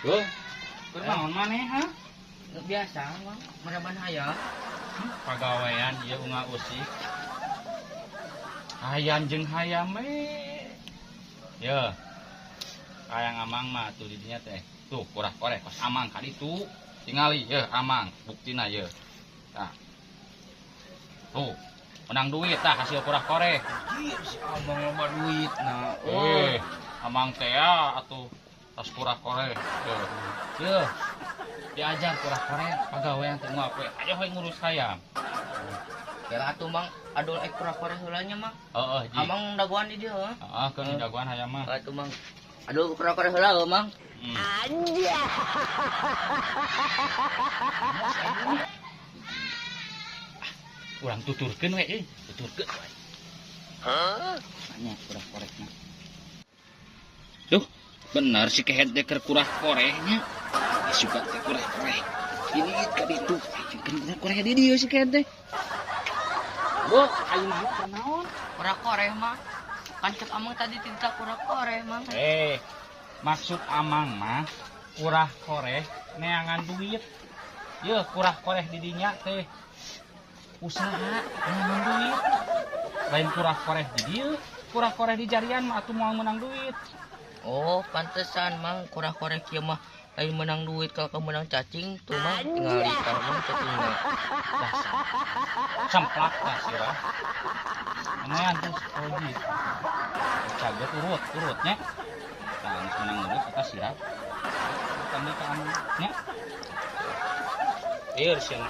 Yo. Kunaon maneh ha? Biasa, Mang. Maraban hayam. Pagawean ieu unga usik. Hayam jeung hayam we. Ye. Hayang amang mah tuh di dinya teh. Tuh kurah koreh kos amang ka ditu. Tingali ye amang buktina ye. Tah. Tuh, menang duit tah hasil kurah koreh. Anjir, si amang loba duit nah. Eh, amang teh ya atuh tas kurah koreh. Ye. Ye. Diajar kurah koreh pagawean teh unggal poe. Ayo we ngurus hayam. Kira atuh Mang, adol ek kurah koreh heula nya Mang. Heeh, ji. Amang dagoan di dieu heuh. Heeh, keun dagoan hayam mah. Atuh Mang. Adol kurah koreh heula heuh Mang. Anjay. Urang tuturkeun we euy, tuturkeun we. Hah? Nya kurah korehna. Duh, bener si kehed teh keur kurah korehnya. Suka teh kurah koreh. Ini ka ditu, keur kurah koreh di dieu si kehed teh. Bu, ayeuna mah keur naon? Kurah koreh mah. Kan cek amang tadi tinta kurah koreh, Mang. Maksud amang mah kurah koreh neangan duit. Yeuh, kurah koreh di dinya teh usaha neangan duit. Lain kurah koreh di dieu, kurah koreh di jarian mah atuh moal meunang duit. Oh, pantesan Mang kurah koreh kieu mah lain menang duit kalau kamu menang cacing tuh Mang tinggal di mang cacingna. Dasar. Semplak tah sirah. Lumayan tuh oji. Caget urut, urutnya. Tah geus menang urut eta sirah. Tanda ka amang nya. Ieu sia.